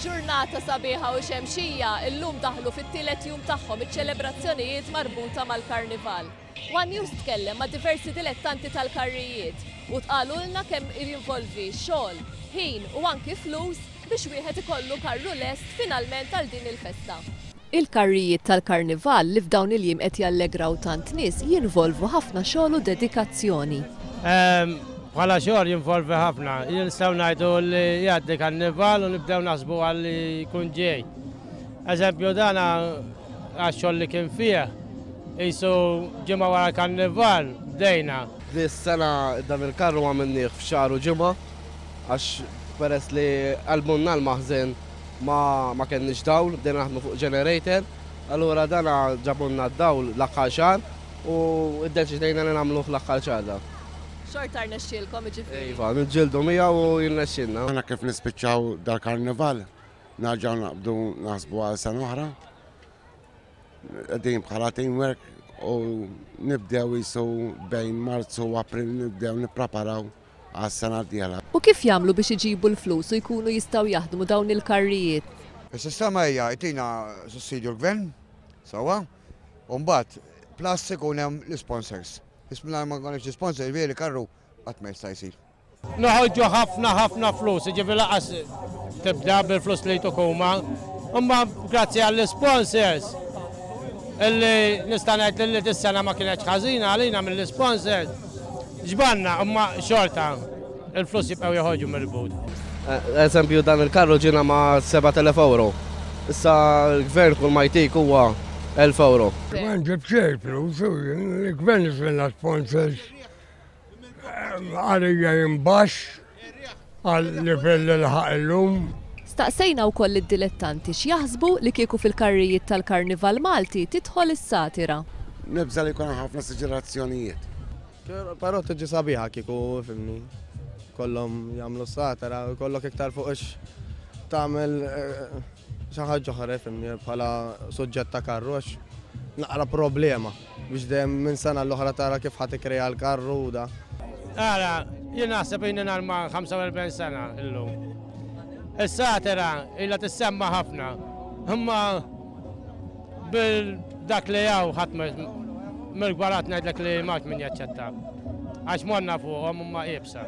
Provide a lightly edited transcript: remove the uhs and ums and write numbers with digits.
Ġurnata sabiħa u xemxija, illum daħlu fit-tielet jum tagħhom iċ-ċelebrazzjonijiet marbuta mal-Karnival. One News tkellem ma' diversi dilettanti tal-karrijiet u tqalulna kemm jinvolvi xogħol, ħin u anki flus biex wieħed ikollu karru lest finalment għal din il-festa. Il-karrijiet tal-Karnival li f'dawn il-jiem qed jallegraw tant nies jinvolvu ħafna xogħol u dedikazzjoni. Bħala xogħol jinvolvi ħafna. Nistgħu ngħidu li jgħaddi Karnival u nibdew naħsbu għal li jkun ġej. Eżempju dan għax-xogħol li kien fih, qisu ġimgħa wara l-Karnival bdejna. Dis-sena dan il-karru għamilnieh f'xahar u ġimgħa għax peress li qalbulna l-maħżen Ma ma kellniex dawl, bdejna naħdmu fuq generator, allura dana ġabulna d-dawl l-aħħar xahar u iddeċidejna li nagħmluh l-aħħar xahar dan. Xorta rnexxielkom jiġifieri? Iva, niġġieldu miegħu u jirnexxielna. Aħna kif nispiċċaw dal-karnival nerġgħu naqbdu naħsbu għal sena oħra. Qegħdin bħala teamwork u nibdew qisu bejn Marzu u April nibdew nippreparaw għas-sena d-dieħla. U kif jagħmlu biex iġibu l-flus u jkunu jistgħu jaħdmu dawn il-karrijiet? Is-sistema hija jtina sussidju l-gvern, sewwa, u mbagħad plus ikun hemm l-isponsors. Mingħajr ma jkollekx l-isponsors jiġifieri karru qatt ma jista' jsir. Noħorġu ħafna ħafna flus, jiġifieri lanqas tibda bil-flus li jtuk huma. Imma grazzi għall-isponsors illi nista' ngħid li dis-sena ma kienetx ħażina għalina mill-isponsors. Ġbarna imma xorta il-flus jibqgħu joħorġu mill-but. Eżempju dan il-karru ġiena ma' 7,000 ewro. Issa l-gvern kull ma jtik huwa 1,000 ewro. Ma nġib xejn flus, il-gvern jiżvilna sponsors Għalija jien baxx għal livell li laħaq illum. Staqsejna wkoll lid-dilettanti x'jaħsbu li kieku fil-karrijiet tal-Karnival Malti tidħol is-satira. Nibża' li jkun hemm ħafna esaġerazzjonijiet. Però tiġi sabiħa kieku, fimni, kollhom jagħmlu s-satira u jkollok iktar fuq ix tagħmel xi ħaġa oħra, fimni, bħala suġġett ta' karru għax naqra problema. Biex dejjem minn sena l-oħra tara kif ħa tikkrea l-karru u da. Ara, jien naħseb ilni narma 45 sena illum. Is-satira ilha tissemma ħafna, imma bil dak li hawn ħadd mill-kbarat ngħidlek li m'hawnx min jaċċetta. Għax morna fuqhom imma iebsa.